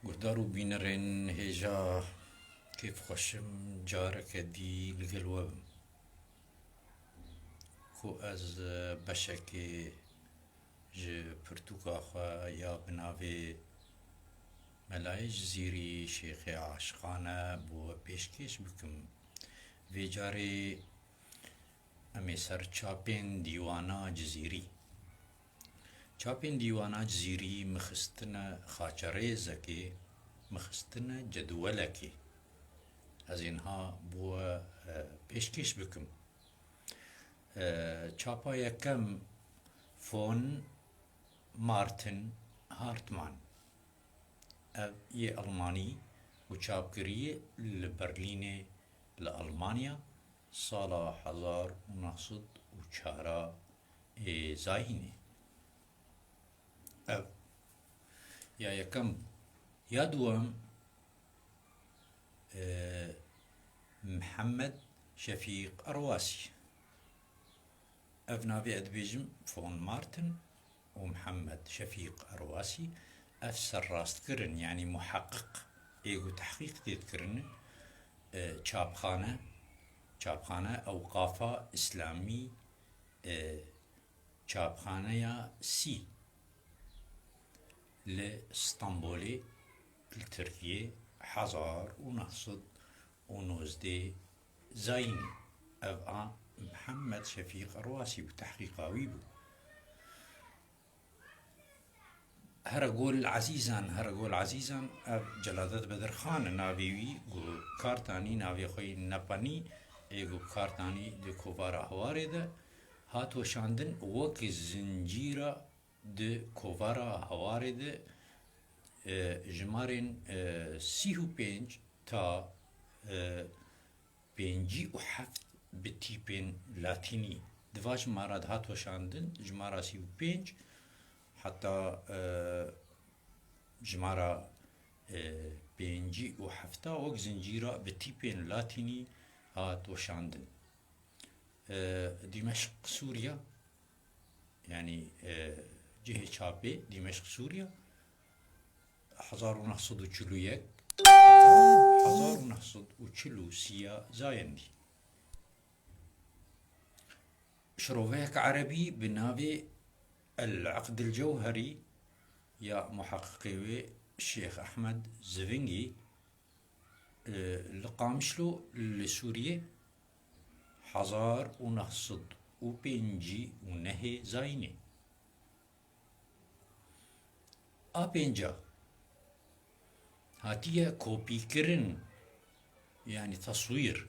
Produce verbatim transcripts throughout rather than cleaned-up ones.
Guhdar û bînerên hêja, kêfxweş im careke dî li gel we bim. Ku ez beşekê ji pirtûka xwe ya bi navê Melayê Cizîrî Şêxê Aşiqane bo we pêşkêş bikim. Vê carê em ê ser çapên dîwana Cizîrî. Çapên dîwana Cizîrî min xistine xaçerêzekê, min xistine cedwelekê. Ez ê niha bo we, e, pêşkêş bikim. E, çapa yekem Von Martin Hartmann. Ev yê Almanî û çapkirî li Berlînê li Almanya sala hezar û neh sed û çar ê zayînê. Ev ya yekem bû. Ya duwem, e, Mihemed Şefîq Erwasî. Ev navê ez dibêjim Von Martin û Mihemed Şefîq Erwasî, ev serrastkirin, yanî muheqiq, ê ku tehqîq tê dikirin, e, çapxane, çapxane Ewqafa Îslamî, e, çapxaneya Sî li Stenbolê, li Tirkiyê, hezar û neh sed û nozdeh zayînê. Ev a Mihemed Şefîq Erwasî bû, tehqîqa wî bû. Here gol ezîzan, here gol ezîzan, ev Celadet Bedirxan e navê wî, ku kartanî navê xwe yî Nepanî, ê ku kartanî di kovara Hawarê de hat weşandin, wek zincîra di kovara Hawarê de, e, jimarên, e, sî û pênc ta, e, pêncî û heft bi tîpên latînî. Di va jimara de hat weşandin, jimara sî û pênc heta, e, jimara, e, pêncî û hefta wek zincîra bi tîpên latînî hat weşandin. E, Dîmeşq, Sûriye, yanî, e, cihê çapê Dîmeşq, Sûriye, hezar û neh sed û çil û yek, hezar û neh sed û çil û sê ya zayendî. Şiroveyek erebî bi navê El Eqd El Cewherî ya muheqiqê wê Şêx Ehmed Zivingî, e, li Qamişlo li Sûriyê, hezar û neh sed û pêncî û nehê zayînê. A pênca hatiye kopîkirin, yanî teswîr,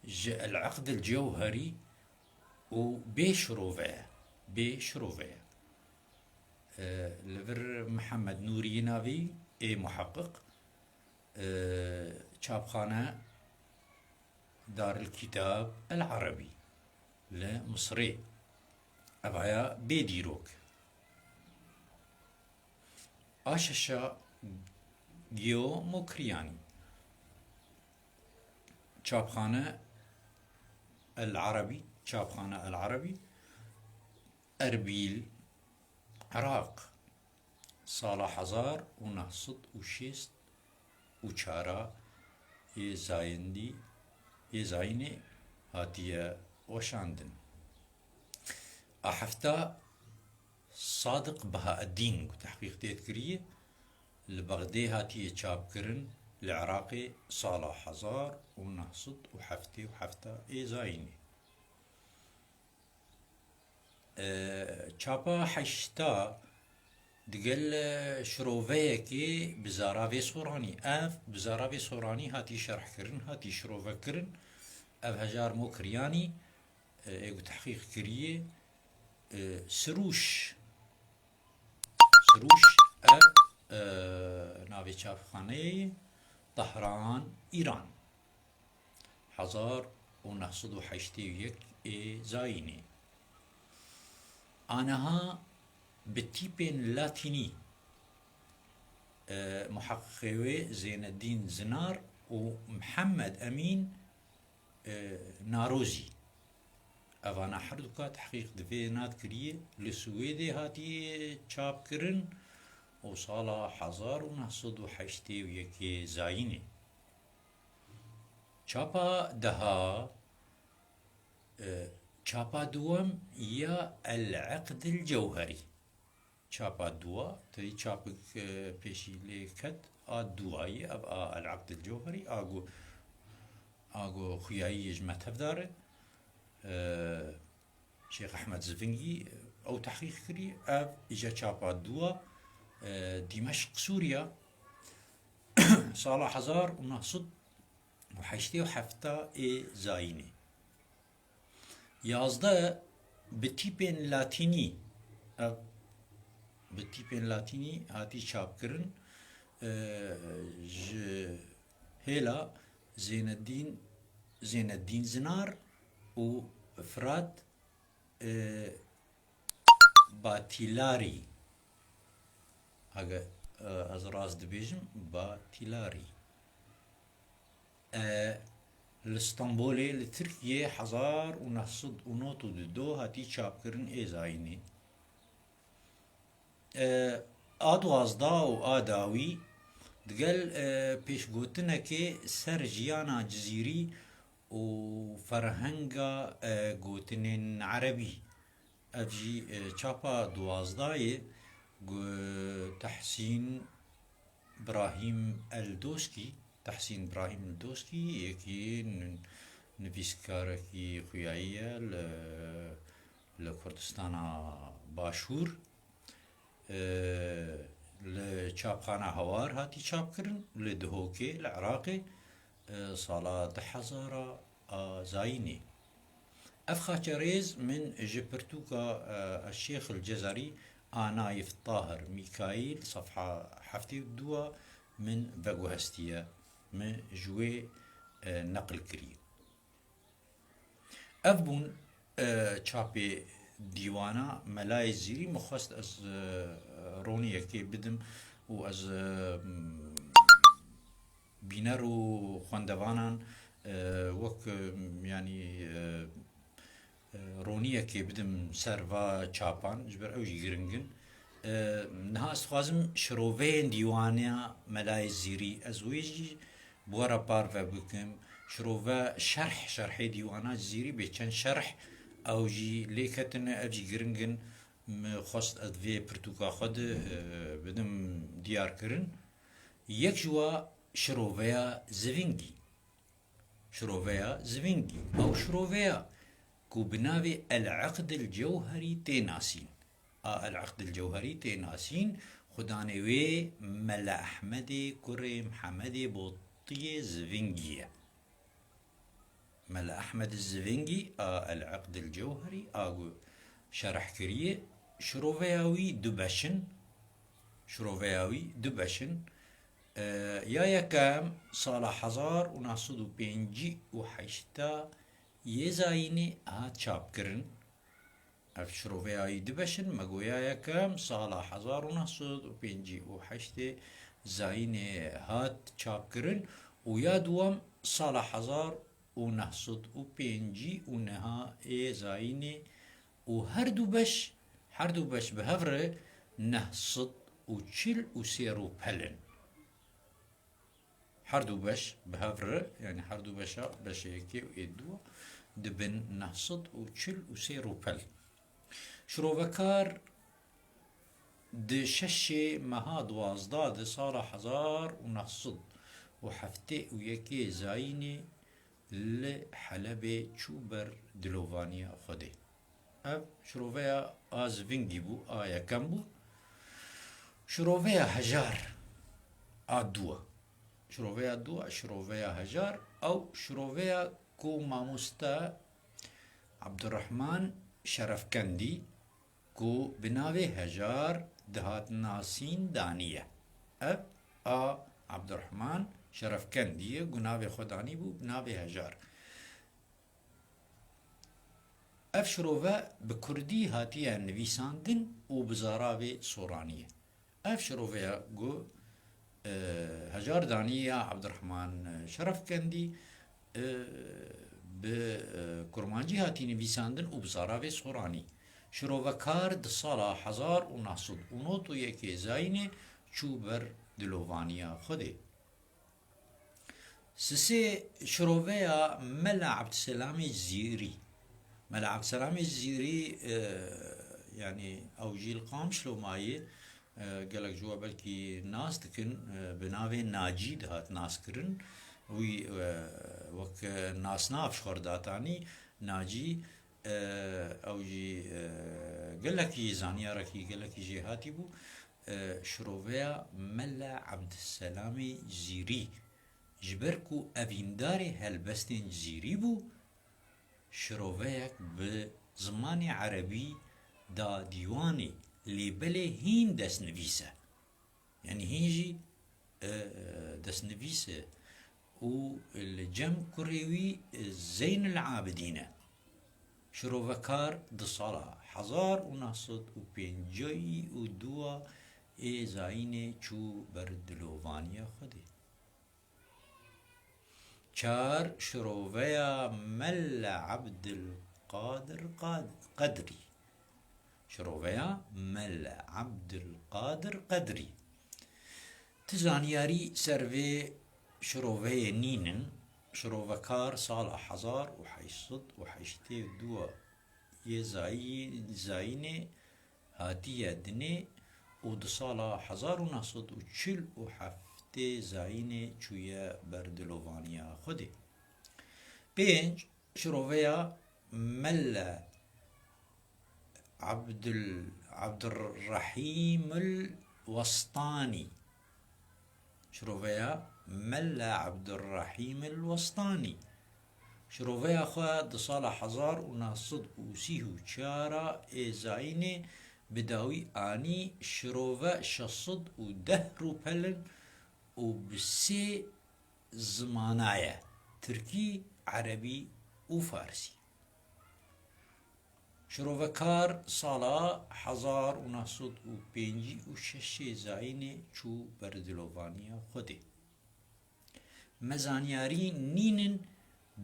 ji El Eqd El Cewherî û bê şirove ye, bê şirove ye. E, li vir Mihemed Nûrî navî ê muheqiq, e, çapxane Darülkitab El Erebî li Misirê. Ev haya bê dîrok. A şeşa Giyo Mokriyanî. Çapxane El Erebî, çapxane El Erebî, Erbîl, Iraq, sala hezar û neh sed û şêst û çar ê zayendî, ê zayînê hatiye weşandin. A hefta Sadiq Bahaeddîn ku tehqîq tê dikirî, li Bexdê hatiye çapkirin, li Iraqê sala hezar û neh sed û heftê û heft ê zayînê. E, çapa heşta digel, e, şiroveyekê bi zaravê soranî. Ev bi zaravê soranî hatî şerhkirin, hatî şirovekirin. Ev Hejar Mokriyanî, e, ê ku tehqîq kiriyê, e, Sirûş. Sirûş ev, e, navê çapxaneyê ye, Tehran, Îran. Hezar û neh sed û heştê û yek ê zayînê. Aniha bi tîpên latînî, e, muheqiqê wê Zêneddîn Zinar û Mihemed Emîn, e, Narozî. Evana herduka tehqîq di vê na dikiriyê, li Swêdê hatiye çapkirin û sala hezar û neh sed û heştê û yekê zayînê. Çapa deha, e, çapa duwem ya El-Eqdil Cewherî. Çapa duwa, tey çapik, e, pêşî lê ket, a duwayî, ev a El-Eqdil Cewherî, a ku, a ku xuyayî ji me tevdar e. E, Şêx Ehmed Zivingî, ew tehqîq kirî, ev îja çapa duwa, e, Dîmeşq, Sûriya, sala hezar û neh sed û heştê û heft ê zayînê. Yazdeh bi tîpên latînî, ev bi tîpên latînî hatî çapkirin, e, ji hêla Zêneddîn, Zêneddîn Zinar û Firat, e, Batîlarî. Hege, e, ez rast dibêjim, Batîlarî. E, li Stenbolê, li Tirkiyê hezar û neh sed û nod û du hatî çapkirin ê zayînê. E, a duwazdeh û a dawî digel, e, pêşgotinekê ser jiyana Cizîrî û ferhenga, e, gotinên erebî. Ev jî, e, çapa duwazdayê ku Tehsîn Brahîm El Doskî, Tehsîn Brahîm El Doskî yekî n-, nivîskarekî xuyayî ye li, li Kurdistana Başûr. E, li çapxana Hawar hatî çapkirin, li Dihokê, li Iraqê, e, sala du hezar a zayînê. Ev xaçerêz min ji pirtûka, e, Şêx El Cezerî a Nayif Tahir Mîkaîl, sefha heftê û du a min veguhestiye, min ji wê, e, neqil kiriye. Ev bûn, e, çapê dîwana Melayê Zîrî. Min xwest ez, e, roniyekê bidim û ez, e, bîner û xwendevanan, e, wek, e, yanî, e, e, roniyekê bidim ser va çapan, ji ber ew jî giring in. E, niha ez dixwazim şiroveyên dîwaniya Melayê Zîrî, ez wê jî bi we re parve bikim. Şirove şerh, şerhê dîwana Zîrî bê çend şerh, ew jî lê ketine, ev jî giring in. Min xwest ez vê pirtûka xwe de, e, bidim diyar kirin. Yek ji wa şiroveya Zivingî. Şiroveya Zivingî. Ew şiroveya ku bi navê El-Eqdil Cewherî tê nasîn. A El-Eqdil Cewherî tê nasîn, xudanê wê Mele Ehmedê kurê Mihemedê Botiyê Zivingî ye. Mele Ehmed Zivingî a El-Eqdil Cewherî a ku şerh kiriye, şiroveya wî du beş in, şiroveya wî du beş in. E, ya yekem sala hezar û neh sed û pêncî û heşt yê zayînê hat çapkirin. Ev şiroveya wî du beş in, me goya yekem sala hezar û neh sed û pêncî û heştê zayînê hat çapkirin û ya duwem sala hezar û neh sed û pêncî û neh ê zayînê û her du beş, her du beş bi hev re neh sed û çil û sê rûpel in. Her du beş bi hev re, yanî her du beşa, beşê yekê û ê dû dibin neh sed û çil û sê rûpel. Şirovekar di şeşê meha duwazdeh di sala hezar û neh sed û heftê û yekê zayînê li Helebê çû ber dilovaniya Xwedê. Ev şiroveya a Zivingî bû, a yekem bû. Şiroveya Hejar a dû a. Şiroveya dû a, şiroveya Hejar, ew şiroveya ku mamoste Abdurrahman Şerefkendî, ku bi navê Hejar dihat nasîn, daniye. Ev a Abdurrahman Şerefkendî ye, ku navê xwe danî bû bi navê Hejar. Ev şirove bi kurdî hatiye nivîsandin û bi zaravê soranî ye. Ev şiroveya ku, e, Hejar danî ya Abdurrahman Şerefkendî, e, bi, e, kurmancî hatî nivîsandin û bi zaravê soranî. Şirovekar di sala hezar û neh sed û nod û yekê zayînê çû ber dilovaniya Xwedê. Sisê şiroveya Mela Ebdselamê Zîrî. Mela Ebdselamê Zîrî, e, yanî ew jî li Qamişlo mayê, e, gelek ji we belkî nas dikin, e, bi navê Nacî dihat naskirin. Wî, e, wek nasnav ji xwe re datanî. Nacî, e, ew jî, e, gelekî zanyarekî gelekî jêhatî bû. E, şiroveya Mela Ebdselamê Zîrî, ji ber ku evîndarê helbestên Cizîrî bû, şiroveyek bi zimanê erebî da dîwanê, lê belê hîn destnivîs e. Yanî hîn jî, e, destnivîs e û li cem kurê wî, e, Zeynil Abidîn e. Şirovekar di sala hezar û neh sed û pêncî û dû ê zayînê çû ber dilovaniya Xwedê. Çar, şiroveya Mela Ebdilqadir Qad-, Qedrî. Şiroveya Mela Ebdilqadir Qedrî. Ti zanyarî ser vê şiroveyê nînin. Şirovekar sala hezar û heşt sed û heştê û dû yê zayî-, zayînê hatiye dinê û di sala hezar û neh sed û çil û heftê zayînê çûye ber dilovaniya Xwedê. Pênc, şiroveya Mele Abdul-, Abdurrahîmul Westanî. Şiroveya Mele Abdurrahîmul Westanî. Şiroveya xwe di sala hezar û neh sed û sî û çar ê zayînê bi dawî anî şirove şeş sed û deh rûpel in û bi sê zimana ye, tirkî, erebî û farsî. Şirovekar sala hezar û neh sed û pêncî û şeş ê zayînê çû ber dilovaniya Xwedê. Me zanyarî nînin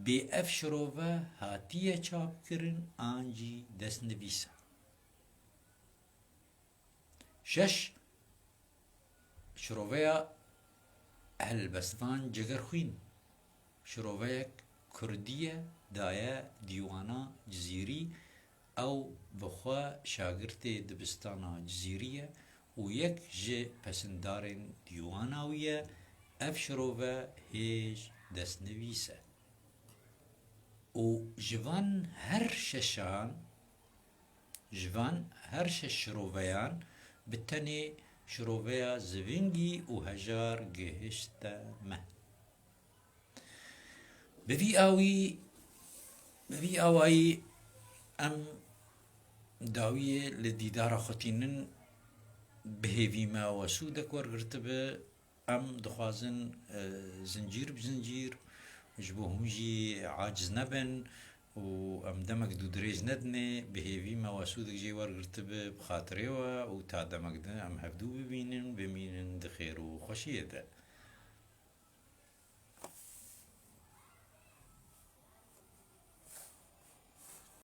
bê ev şirove hatiye çapkirin an jî destnivîs e. Şeş, şiroveya Helbestvan Cegerxwîn. Şiroveyek kurdî ye, daye dîwana Cizîrî. Ew bi xwe şagirtê dibistana Cizîrî ye û yek ji pesindarên dîwana wî ye. Ev şirove hêj destnivîs e. Û ji van her şeşan, ji van her şeş şiroveyan bi tenê şiroveya Zivingî û Hejar gihişte me. Bi vî awî, bi vî awayî em dawiyê li dîdara xwe tînin, bi hêvî me we sûdek wergirtibe. Em dixwazin, e, zincîr bi zincîr ji bo hûn jî aciz nebin û em demek dû dirêj nedinê, bi hêvî me we sûdek jê wergirtibe bi xatirê we û ta demek din em hevdû bibînin, bimînin di xêr û xweşiyê de.